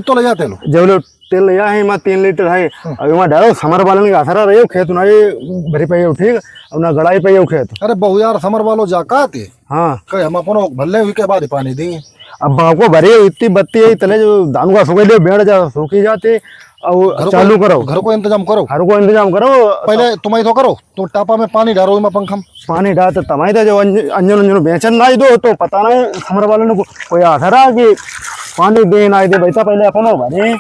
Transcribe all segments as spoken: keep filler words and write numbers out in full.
तो ले जाते लो। जब लो तेल ले आए हैं, तीन लीटर है। हाँ। अब इमा डालो, समर वालन का असरा रहे, खेत ना ये भरी पे, ठीक, अब ना गड़ाई पे खेत। अरे बहु यार, समर वालो जा का ते? हाँ। कहे हम अपनो भरले हुई के बाद ही पानी देंगे। अब बाको भरे इतनी बत्ती है, तले जो धान का सूखे ले, बेड़ जा सूखी जाते, और घर को, चालू करो। घर को इंतजाम करो। घर को इंतजाम करो। पहले तुम ही तो करो, तुम टापा में पानी डालो, इमा पंखा में। पानी डाल तो तमाई था, जो अंज-, अंजन, अंजन बेचन ना ही दो, तो पता नहीं समर वाले ने को-, कोई आसरा कि पानी दे ना ही दे, भाई, तो पहले अपनो भरे।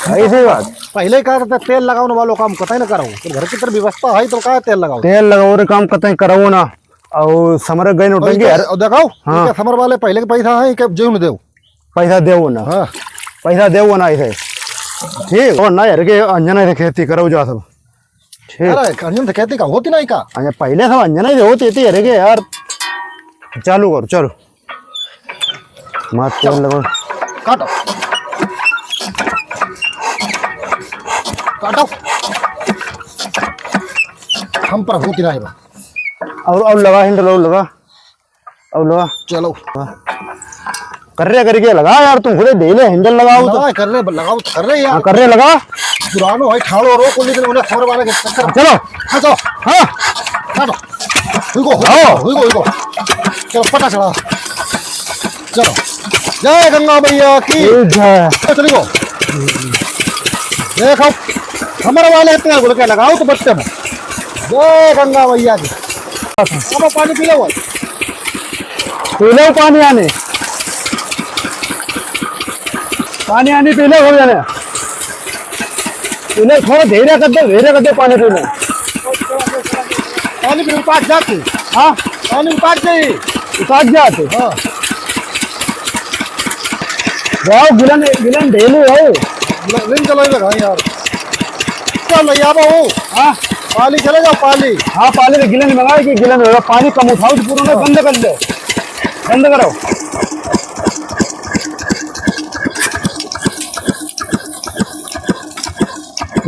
ऐसी बात। पहले ही कहा था, तेल लगाओ ना वालो काम कतई ना करो, तो घर की तरफ व्यवस्था है, तो कहा तेल लगाओ? तेल लगाओ रे, काम कतई करो ना। और समर गए और नौटंकी इनके, हर और देखाओ, हाँ। इनके समर वाले पहले के पैसा है, इनके जेब में देव। पैसा देव ना। हाँ। पैसा देव ना इसे। ठीक, और ना यार के अंजना से खेती करो जा सब। ठीक। अरे, अंजन से खेती का होती नहीं का? अच्छा, पहले सब अंजना से होती थी, अरे के यार। चालू करो, चलो। मार तेल लगाओ। काटो। काटो। हम पर होती रहे बा। और, और लगा, handle और लगा। अब लगा। चलो। कर रे करके लगा यार, तुम खुदे दे ले, handle लगाओ तो। लगा, कर रे, लगाओ तो कर रे यार। हाँ, कर रे, लगा। पुरानो है, ठाड़ो रो को, लेकिन उन्हें खबर वाले के चक्कर। चलो। हाँ, चलो। हाँ। काटो। हुई को, हाँ। हुई को, हुई को। चलो, पटा चढ़ा। चलो। जय गंगा मैया की। जय। चलो, चलिए। देखो, हमारे वाले इतने गुड़ के लगाओ तो बच्चे में। जय गंगा मैया की। अब पानी पी लो भाई। पी लो पानी आने। पानी आने पी लो, हो जाने। पी लो, थोड़ा धीरे कर दो, धीरे कर दो, पानी पी लो। पानी फिर उपास जाते। हाँ? पानी उपास जाए। उपास जाते? हाँ। जाओ, गिलन, गिलन ढेलू है। ले, लेन चलो इधर, हाँ यार। चल, ले आ बाबू। हाँ? पाली चले जाओ, पाली। हाँ, पाली तो गिलन मंगाए कि गिलन होगा, पानी कम उठाओ तो पूरा ना हाँ। बंद कर दो। बंद करो।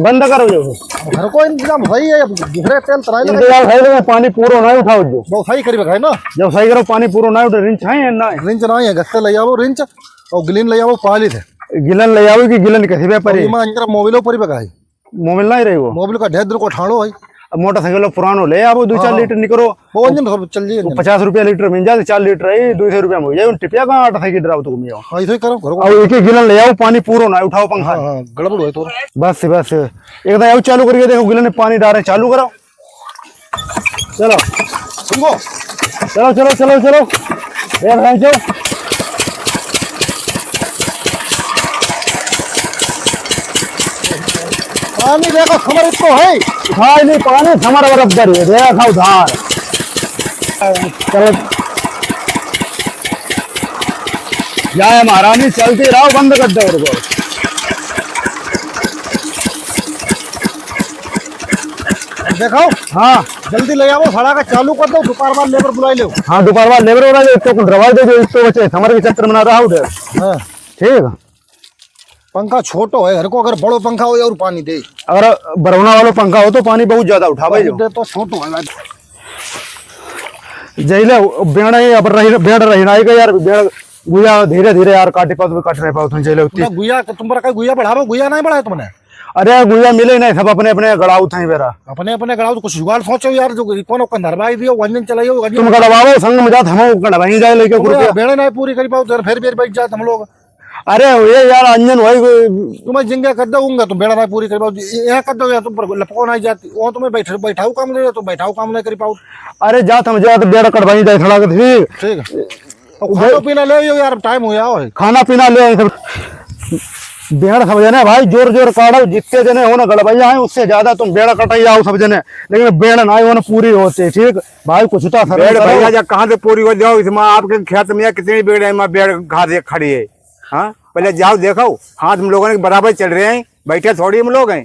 बंद करो जो। घर को इंतजाम सही है, अब दूसरे तेल तराई लगा। इंतजाम सही लगा, पानी पूरो ना उठाओ जो। बहुत सही करीब है ना? जब सही करो, पानी पूरो ना उठे, रिंच है या ना? रिंच ना है, गस्ते ले आओ रिंच और गिलन ले आओ पाली थे। गिलन ले आओ कि गिलन कैसे व्यापारी? और इमा अंदर मोबिलो पर ही बगाई। मोबिल ना ही रही वो। मोबिल का ढेर दूर को ठाड़ो है। अब मोटरसाइकिल पुरानो ले आओ, दो चार हाँ, हाँ। लीटर निकरो। वो इंजन सब चल जाइए वो इंजन। पचास रुपया लीटर मिल जाए, चार लीटर है, दो सौ रुपया में हो जाए। उन टिपिया का आटा साइकिल ड्राइव तो घूमियो। हाँ, ऐसे ही करो, घरो को। अब एक ही गिलन ले आओ, पानी पूरो ना उठाओ पंखा। हाँ, हाँ, गड़बड़ हुआ तो। बस, बस। एक दाई आओ चालू करके देखो, गिलन में पानी डाल रहे, चालू करो। चलो। रुको। चलो, चलो, चलो, चलो। ए भाई, चलो। पानी देखो, समर इसको है। उठाई नहीं, पानी समर बराबर है, देखो उधार। चलो। जाए महारानी, चलती रहो, बंद कर दो उनको। देखो। हाँ। जल्दी ले आओ, सड़ा का चालू कर दो, दोपहर बाद लेबर बुलाई लो। हाँ, दोपहर बाद लेबर बुलाई लो, एक तो कुल रवाज दे दो, एक तो बचे, समर के चक्कर में ना रहा उधर। हाँ। ठीक। पंखा छोटो है, घर को अगर बड़ो पंखा हो और पानी दे। अगर बरौना वालो पंखा हो तो पानी बहुत ज्यादा उठावे जो। दे तो छोटो है भाई। जैले बेड़ ही अब रही, बेड़ रही ना आएगा यार, बेड़ गुया धीरे धीरे यार काटे पाओ, काट रहे पाओ तुम जैले उतनी। ना गुया, तुम पर का गुया बढ़ावा, गुया नहीं बढ़ाया तुमने? अरे गुया मिले नहीं, सब अपने अपने गड़ाऊ था ही बेरा। अपने अपने गड़ाऊ तो कुछ जुगाड़ सोचो यार, जो कौन कंधरवाई दियो, वंजन चलाइयो, वंजन तुम गड़वाओ, संग में जात हम गड़वाई जाए लेके तुम कुर्ते। यार बेड़ नहीं पूरी करी पाओ, तो फिर, फिर बैठ जात हम लोग। अरे ये यार अंजन भाई कोई तुम्हें जिंगे कर दूंगा, तुम बेड़ा नहीं पूरी कर पाओ। ये, ये कर दो यार, तुम पर लपको नहीं जाती। वो तुम्हें बैठ, बैठाऊ काम नहीं, तुम बैठाऊ काम नहीं कर पाओ। अरे जात हम जात बेड़ा कटवाई जाए थोड़ा के ठीक। ठीक है। और खाना पीना ले आओ यार, टाइम हो जाओ है। खाना पीना ले आओ सब। बेड़ा सब जने भाई जोर जोर काढ़ो, जितने जने हो ना गड़बैया है, उससे ज्यादा तुम बेड़ा कटाई आओ सब जने। लेकिन बेड़ा ना हो ना पूरी होते, ठीक भाई, कुछ तो असर बेड़ करो। भैया जा कहाँ से पूरी हो जाओ, इसमें आपके खेत में कितनी बेड़ है, मैं बेड़ घास एक खड़ी है। हाँ, पहले जाओ देखो, हाथ हम लोगों के बराबर चल रहे हैं, बैठे थोड़ी हम लोग हैं।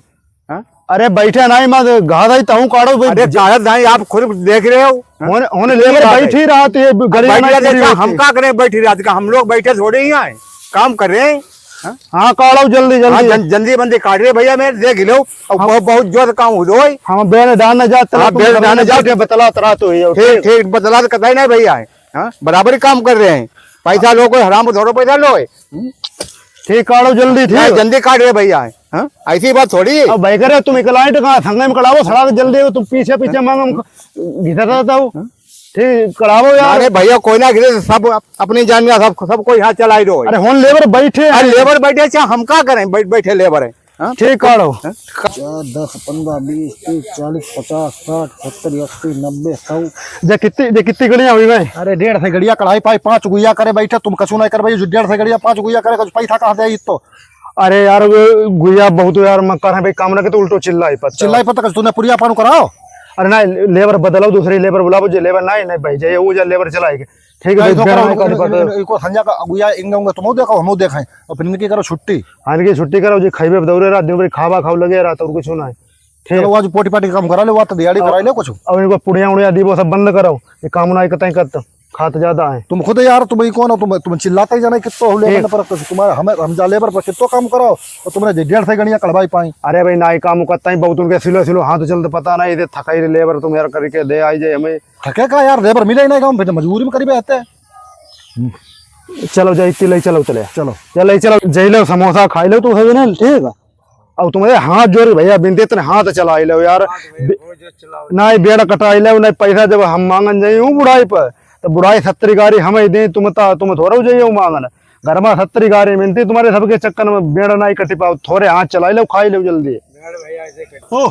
हाँ? अरे बैठे नहीं, मैं घास आई तहूँ काढ़ो भाई। अरे काढ़त नहीं, आप खुद देख रहे हो। हाँ? होने, होने कितनी लेबर बात है? बैठ ही रहा तो ये अब गली बैठ में रहा पूरी देखा, होती। हम का करें बैठ ही रहा था, हम लोग बैठे थोड़े ही आए, काम कर रहे हैं। हाँ? हाँ, काढ़ो जल्दी, हाँ, जल्दी। जल-, जल्दी बंदी काट रहे भैया, मैं देख लो। अब हाँ। बहुत, बहुत जोर से काम हो रहा है। हाँ, बेड़ डालने जाते हाँ, रहो, तुम बेड़ घर में डालने जाओ। बैठे बतलात रहा तो ये, ठीक, ठीक। ठीक, बतलात कतई नहीं भैया है। हाँ, बराबर ही काम कर रहे हैं। पैसा लो, कोई हराम थोड़ो पैसा लो है। हम्म? ठीक काढ़ो जल्दी, ठीक। यार, जल्दी काढ़ रे भैया, हाँ? ऐसी बात थोड़ी। अब भाई करे, तुम इकलाइट कहाँ संगे में कढ़ावो, सड़क जल्दी हो, तुम पीछे पीछे मांगो, हम घिसर रहता हो। हाँ? ठीक, कढ़ावो यार। अरे भैया, कोई ना घिसे, सब अप-, अपनी जान का, सब, सब कोई हाथ चलाई रहो। अरे, होन लेबर बैठे हैं। अरे, लेबर बैठे, अच्छा, हम का करें, बैठ, बैठे लेबर है। हाँ? ठीक काढ़ो। हाँ? चार, दस, पन्द्रह, बीस, तीस, चालीस, पचास, साठ, सत्तर, अस्सी, नब्बे, सौ। जे कितनी, जे कितनी गड़िया हुई भाई? अरे, डेढ़ सौ गड़िया कढ़ाई पाई, पाँच गुइया करे बैठे, तुम कछु नहीं कर भाई, जो डेढ़ सौ गड़िया पाँच गुइया करे, कुछ पैसा कहाँ से आई तो? अरे यार, वो गुइया बहुत यार मक्कार है भाई, काम ना के तो उल्टो चिल्लाई पत्ता। चिल्लाई पत्ता, कछु तूने पुड़िया पानू कराओ। अरे ना, लेबर बदलाओ, दूसरी लेबर बुलाओ, जे लेबर नहीं, नहीं भाई, जे वो जा लेबर चलाएगी। ठीक है भाई, जो बेड़ा करो, नहीं काट इनको, पाते। इनको, इनको संझा का गुइया इंगे उंगे तुम देखो, हम देखें, और फिर इनकी करो छुट्टी। हाँ, इनकी छुट्टी करो, जी खाइबे दौरे रात, दिन भर खावा खाओ लगे रात, और कुछ ना है। ठीक। चलो, आज पोटी पाटी काम करा ले, वो तो दिहाड़ी और, करा ले कुछ। और इनको पुड़िया उड़िया दी, वो सब बंद करो, ये काम ना कतई करता, खात ज्यादा है। तुम खुद यार, तुम ही कौन हो, तुम, तुम चिल्लाते ही जाना कि तो ले ठीक। बंद पर कुछ तुम्हारा, हमें, हम जा लेबर पर कितो काम करो, और तुमने जे डेढ़ सौ गड़िया कढ़वाई पाई। अरे भाई, ना ही काम करता ही, बहुत उनके सिलो सिलो हाथ चलते, पता नहीं, इधर थकाई लेबर तुम यार करके दे आई जाए हमें। थके का यार, लेबर मिले ही नहीं, हम फिर मजबूरी में करीबे आते हैं। चलो, जा, इतनी ले चलो, चले। चलो। चलो, ले चलो, जई लो, समोसा खाई लो, तू सभी ने, ठीक है? अब तुम्हारे हाथ जोड़ के भैया बिनती, इतने हाथ चलाई लो यार। बे-, ना ही बेड़ा कटाई लो, ना ही पैसा जब हम मांगन जाई हूँ बुढ़ाई पर, तो बुढ़ाई सत्तरी गारी हमें ही दे, तुम ता, तुम थोड़ा हो जाइए मांगन। घर में सत्तरी गारी मिलती तुम्हारे सबके चक्कर में, बेड़ा ना ही कटी पाओ, थोड़े हाथ चलाई लो, खाई लो जल्दी। ओ,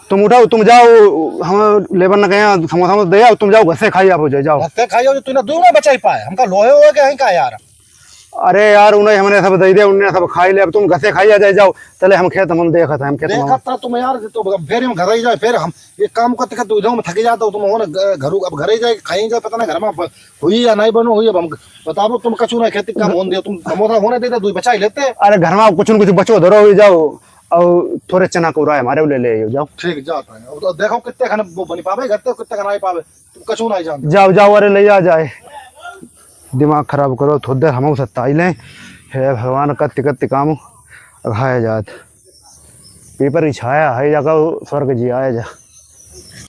तुम उठाओ, तुम जाओ, हम लेबर न गए, समोसा मत दे आओ, तुम जाओ, घर से खाई आप हो जाए, जाओ। घर से खाई हो, तू ना दूर में बचाई पाए, हमका लोहे हो गए हैं का यार? अरे यार, उन्हें हमने सब दे दिया, उन्हें सब खाई ले, अब तुम घर से खाई आ जाए, जाओ। चले हम खेत में देखत हैं, हम खेत में। देखत था तुम यार, तो अब फेर हम घर ही जाए, फेर हम एक काम करते करते उधर में थकी जाता, तुम हो ना, घ-, घरू, अब घर ही जाए, खाई जाए, पता ना घर में ब-, हुई या नहीं बनो हुई, अब हम बताओ, तुम कछु ना खेती काम होने दिया, तुम समोसा होने देते, दो बचाई लेते। अरे घर में कुछ न कुछ बचो धरो हुई जाओ, और थोड़े चना को राय हमारे ले, ले जाओ। ठीक, जाता है। अब तो देखो कितने खाने वो बनी पावे, घर पे कितने खाना आई पावे, तुम कछु नहीं जानते। जाओ, जाओ, अरे ले आ जाए। दिमाग खराब करो, थोड़ी देर हम सत्ताई लें। हे भगवान, कत्ती, कत्ती काम अघाया जात। पेपर की छाया है, जाकर स्वर्ग जी आया जा।